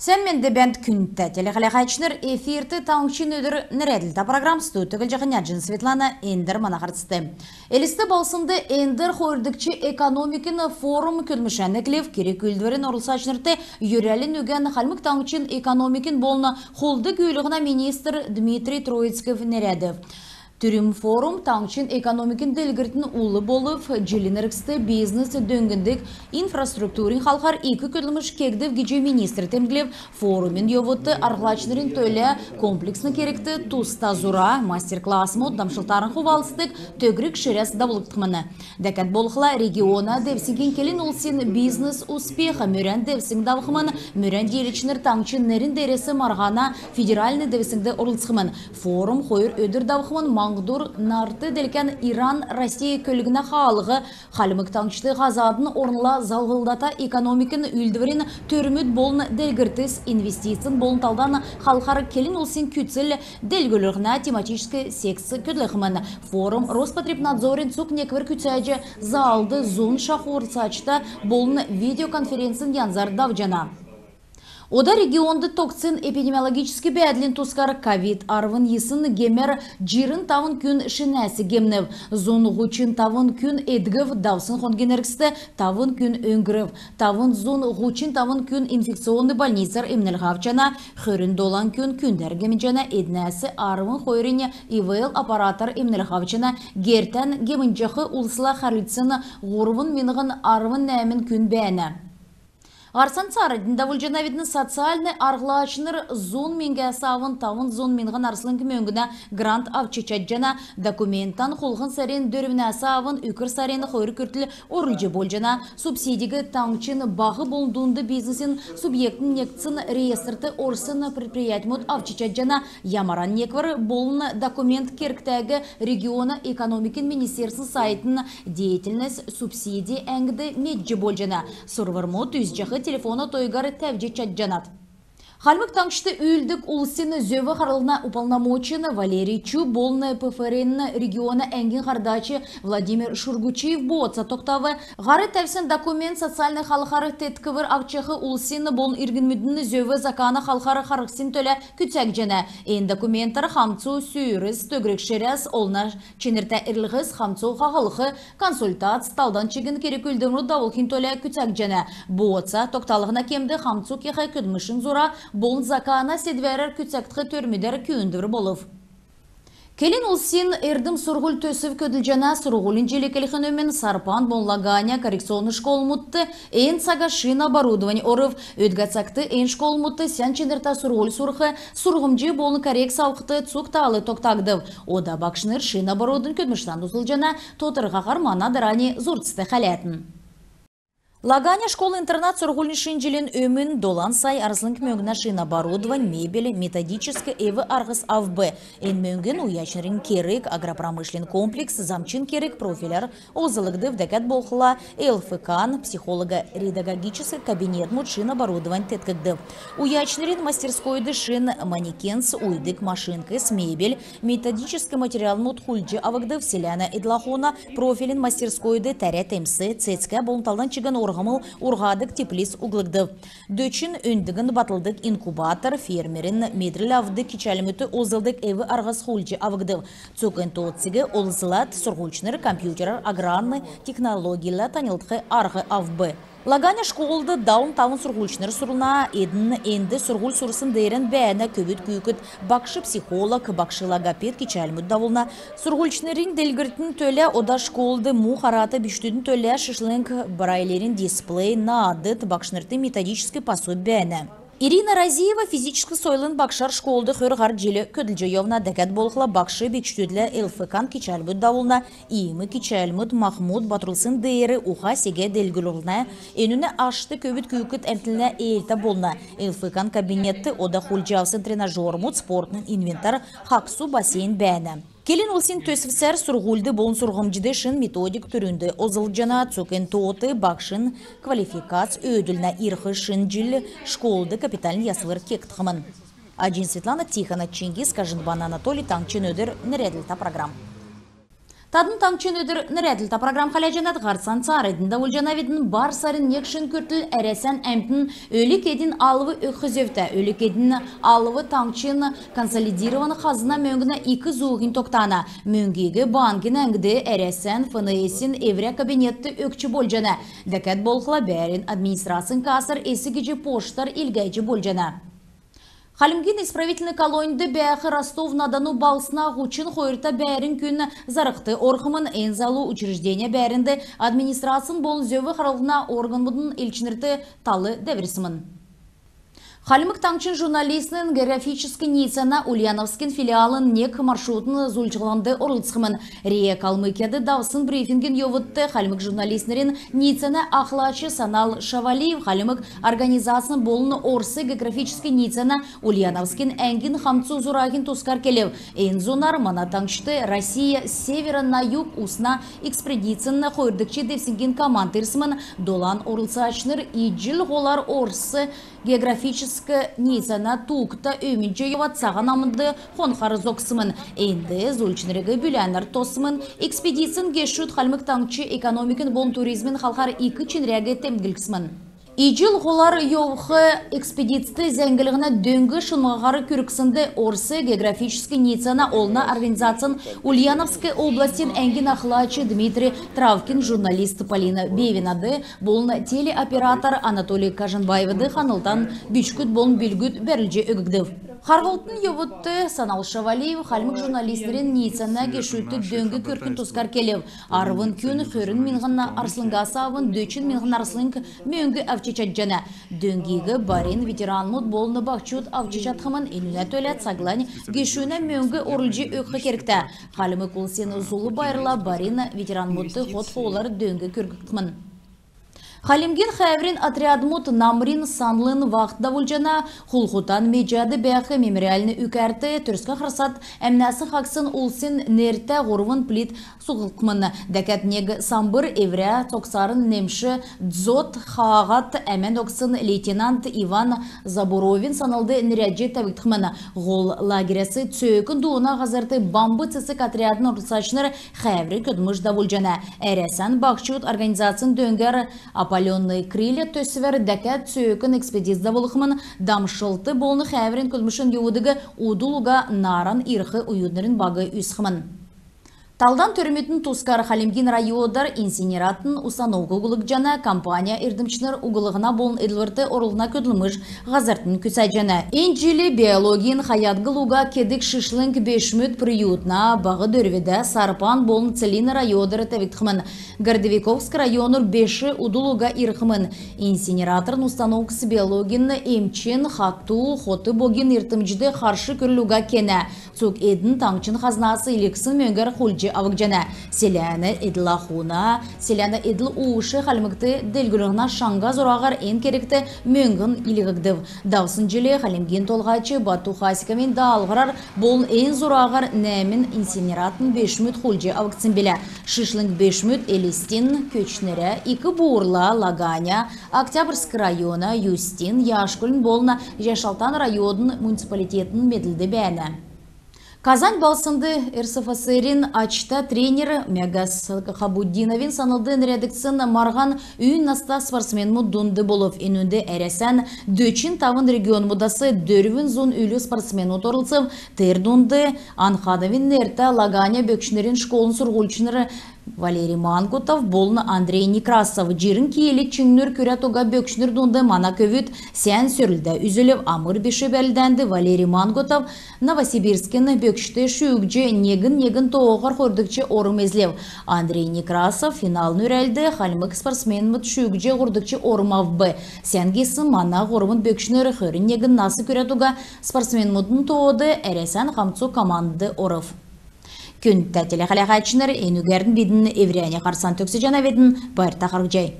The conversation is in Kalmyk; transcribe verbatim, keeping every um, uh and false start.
Сән менд бәәнт, күндтә телехәләһәчнр! Эфирт «Таңһчин өдр» нерәдлһтә программ. Студьд Түглҗәһнә Җин Светлана. Эндр мана һарцд. Элст балһснд эндр хойрдгч экономикин форум көдлмшән эклв. Керг-үүлдврин орлцачнрт йөрәлин үгән Хальмг Таңһчин экономикин болн хулд-гүүлһнә министр Дмитрий Троицкий нерәдв. Түрүн форум таңһчин экономикин делгрлтин ул болв. Җилин эргцд бизнес дөңндг инфраструктурин халхар ик көдлмш кегдв гиҗ министр темдглв. Форумин йовудт арһлачнрин төлә комплексн кергт туста зура, мастер-классмуд, дамшлтарн хувалцдг төгрг ширәс давулгдхмн. Дәкәд болхла региона девсңгин «Келн улсин бизнес-успех» мөрән девсң давхмн. Мөрән дииләчнр таңһчин нерн деерәс марһана федеральн девсңд орлцхмн. Форум хойр өдр давхмн. Маңһдур нарт делкән Иран-Россия көлгнә хаалһ Хальмг Таңһчд һазадын орнла залһлдата экономикин үүлдврин төрмүд болн делгрлтс, инвестицин болн талдан халхар келн улсин күцл делгрүллһнә тематическ секц көдлхмн. Форум Роспотребнадзорин цуг неквр күцәҗ, залд зун шаху орлцачта болн видеоконференцин янзар давҗана. Ода регионд тогтсн эпидемиологическ бәәдлин тускар. Ковид арвн йисн гемәр җирн тавн күн шинәс гемнв. Зун һучн тавн күн эдгв. Давсн хонгин эргцд тавн күн өңгрв. Тавн зун һучн тавн күн инфекционн больницар эмнлһ авчана. Хөрн долан күн күндәр гемнҗәнә. Эднәс арвн хойрнь ИВЛ аппаратар эмнлһ авчана. Гертән гемнҗәх улсла харһлцсн һурвн миңһн арвн нәәмн күн бәәнә. Һарцан цааранднь давулҗанавидн. Социальн арһлачнр зун миңһнәс авн тавн зун миңһн арслң мөңгнә грант авч чадҗана. Документан хулһн сарин дөрвнәс авн үкр сарин хойр күртл орулҗ болҗана. Субсидиг таңһчин баһ болн дунд бизнесин субъектин негдсн реестрт орсн предприятьмуд авч чадҗана. Ямаран неквр болн документ кергтәг региона экономикин министерствин сайтин «Деятельность», «Субсидии» әңгд медҗ болҗана. Сурврмуд үзҗәх телефона тойгар тәвҗ чадҗанат. Хальмг Таңһчд үүлддг улсин зөв харлһна уполномоченн Валерий Чуб болн ПФР-ин региона әңгин һардач Владимир Шургучиев бооца тогтав. Һар тәвсн документ социальн халхар тетквр авчах улсин болн иргнмүдин зөв закана халхар харһсн төлә күцәгдҗәнә. Эн документар хамцу сүүрс, төгрг ширәс, олна чинртә эрлһс, хамцу хаһлх, консультац, талдан чигн керг-үүлдврмүд давулхин төлә күцәгдҗәнә. Бооца тогталһна кемд хамцу кех көдлмшин зура болн закана седвәрәр күцәгдх төрмүдәр күүндвр болв. Келн улсин «Эрдм-сурһуль» төсв көдлҗәнә. Сурһулин җил эклхин өмн Сарпан болн Лаганя коррекционн школмудт эн цага шин оборудовань орв. Өдгә цагт эн школмудт сән чинртә сурһуль сурх, сурһмҗ болн коррекц авхд цуг таал тогтагдв. Ода багшнр шин оборудовань көдлмштән олзлҗана. Тодрхаһар мана дарани зурцд хәләтн. Лаганя школ-интернат сурһулин шин җилин өмн долан сай арслң мөңгнә шин оборудовань, мебель, методическ эв-арһс авв. Эн мөңгн уячнрин керг, агропромышленн комплекс, замчин керг профиляр олзлгдв. Дәкәд болхла ЛФК-н психолого-педагогическ кабинетмүд шин оборудовань теткгдв. Уячнрин мастерскойд шин манекенс, уйдг машинкс, мебель, методическ материалмуд хулдҗ авгдв. Селәнә эдл-ахун профилин мастерскойд тәрә темс, цецгә болн талдан чигн урһмл урһадг теплиц углгдв. Дөчн өндгн батлдг инкубатор, фермерин медрл авдг кичәлмүдт олзлдг эв-арһс хулдҗ авгдв. Цуг эн тоотыг олзлад сурһульчнр компьютерар аграрн технологияла таньлдх арһ авв. Лаганя школд далн тавн сурһульчнр сурна. Эдн энд сурһуль сурсн деерән бәәнә. Көвүд-күүкд багш-психолог, багш-логопед кичәлмүд давулна. Сурһульчнрин делгрлтин төлә ода школд му харата бичкдүдин төлә шишлң, Брайлерин дисплей, наадд, багшнрт методическ пособи бәәнә. Ирина Разиева физическ сойлын багшар школд хөр һар җил көдлҗ йовна. Дәкәд болхла багш бичкдүдлә ЛФК-н кичәлмүд давулна. Иим кичәлмүд махмуд батрулсн деер уха-сегә делгрүлнә. Энүнә ашт көвүд-күүкд әмтнлә ээлтә болна. ЛФК-н кабинетт ода хулдҗ авсн тренажермуд, спортын инвентарь, хагсу бассейн бәәнә. Келн улсин төсвсәр сурһульд болн сурһмҗд шин методик түрүнд олзлҗана. Цуг эн тоот багшин квалификац өөдлүлнә. Ирх шин җилд школд капитальн ясвр кегдхмн. Аҗин Светлана, Тихона Чингис, Кажинбан Анатолий, «Таңһчин өдр» нерәдлтә программ. Тадн «Таңһчин өдр» нерәдлтә программ хәләҗәнәт. Һарцан цааранднь давулҗанавидн. Бар сарин нег шин күртл Әрәсән әмтн өлг-эдин алв өгх зөвтә. Өлг-эдин алв таңһчин консолидированн хазна мөңгнә ик зууһинь тогтана. Мөңгиг банкин әңгд, Әрәсән ФНС-ин эврә кабинетд өгч болҗана. Дәкәд болхла бәәрн администрацин кассар эс гиҗ почтар илгәҗ болҗана. Хальмгин исправительн колоньд бәәх Ростов-на-Дону балһсна һучн хойрта бәәрн күн зарһд орхмн. Эн залу учреждень бәәрнд администрацин болн зөв харслһна органмудын элчнрт тал дәврсмн. Хальмг Таңһчин журналистнрин географическ ниицәнә Ульяновскин филиалын нег маршрутн зуульчлһнд орлцхмн. РИА Калмыкияд давсн брифингин йовудт Хальмг журналистнрин ниицәнә ахлач Санал Шавалиев хальмг организацин болн Орс географическ ниицәнә Ульяновскин әңгин хамцу зураһин тускар келв. Эн зунар мана таңһчд «Россия с севера на юг» усна экспедицин хойрдгч девсңгин команд ирсмн. Долан орлцачнр Иҗл һолар Орс географическ ниицәнә тугта өмнҗ йовад Цаһан Амнд хонхар зогссмн. Энд зуульчнриг бүләнәр тоссмн. Экспедицин гешүд Хальмг Таңһч экономикин болн туризмин халхар ик чинриг темдглсмн. Иҗл һолар йовх экспедицд зәңглһнә дөң шунмһаһар күргснд Орс географическ ниицәнә олна организацин Ульяновск областин әңгин ахлач Дмитрий Травкин, журналист Полина Бевинад болн телеоператор Анатолий Кажанбаевд ханлтын бичгүд болн билгүд бәрүлҗ өггдв. Харһлтын йовудт Санал Шавалиев хальмг журналистнрин ниицәнә гешүдт дөң күргхин тускар келв. Арвн күн хөрн миңһн арслңгас авн дөчн миңһн арслң мөңг авч чадҗана. Дөңгиг барин ветеранмуд болн баһчуд авч чадхмн. Энүнә төлә цаглань гешүнә мөңг орулҗ өгх кергтә. Хальмг улсин зул байрла барин ветеранмудт хот-хоолар дөң күргдхмн. Хальмгин хәәврин отрядмуд намрин санлын вахт давулҗана. Хулхутан меҗәд бәәх мемориальн үкәрт Төрскән харсад әмнәсн хаһцсн улсин нертә һурвн плит сулдхмн. Дәкәд нег самбр эврә цогцарн немш дзот хаһад әмән өгсн лейтенант Иван Забуровин санлд нерәдҗ тәвгдхмн. Һол лагерәс цөөкн дууна һазрт «Бамб цецг» отрядин орлцачнр хәәврин көдлмш давулҗана. Әрәсән баһчудын организацин дөңгәр «Опалённые крылья» төсвәр дәкәд цөөкн экспедиц давулхмн. Дамшлт болн хәәврин көдлмшин йовудыг удл уга нааран ирх оютнрин баг үзхмн. Талдан төрмүдин тускар. Хальмгин районар инсинераторн установк углгдҗана. Компанин эрдмчнр углһна болн эдлврт орулһна көдлмш һазртнь күцәҗәнә. Эн җил биологин хаягдл уга кедг шишлң бешмүд Приютна, Баһ Дөрвдә, Сарпан болн Целинн районар тәвгдхмн. Городовиковск районур беш удл уга ирхмн. Инсинераторн установкс биологин, эмчин, хату, хот-богин йиртмҗд харш күрл уга кенә. Цуг эдн таңһчин хазнас илгәсн мөңгәр хулдҗ авгдҗана. Селәнә эдл-ахуна, селәнә эдл-ууш Хальмгт делгрүллһнә шаңһа зураһар эн кергт мөңгн илгәгдв. Давсн җил Хальмгин Толһач Бату Хасиковин даалһврар болн эн зураһар нәәмн инсинераторн бешмүд хулдҗ авгдсн билә. Шишлң бешмүд Элстин, Көтчнрә, Ик-Бурла, Лаганя, Октябрьск района, Юстин, Яшкулин болн Яшалтан районудын муниципалитетин медлд бәәнә. Казань балһснд РСФСР-ин ачта тренер Мягас Хабутдиновин санлд нерәдгдсн марһан үйн наста спортсменмүд дунд болв. Энүнд Әрәсән дөчн тавн регионмудас дөрвн зун үлү спортсменмүд орлцв. Тер дунд Анхадовин нертә Лаганя бөкчнрин школын сурһульчнр Валерий Мангутов болн Андрей Некрасов. Җирн килә чиңнүр күрәд уга бөкчнр дунд мана көвүд сән сөрлдә үзүлв. Амр биш бәрлдәнд Валерий Мангутов Новосибирскин бөкчд шүүгдҗ, негн-негн тооһар хойрдгч орм эзлв. Андрей Некрасов финалын өрәлд хальмг спортсменмүд шүүгдҗ, һурвдгч орм авв. Сән гисн мана һурвн бөкчнр хөрн негн нас күрәд уга спортсменмүдин тоод Әрәсән хамцу командд орв. Күндтә телехәләһәчнр, энүгәрн бидн эврәннь һарцан төгсәҗәнәвидн. Байрта харһцхай.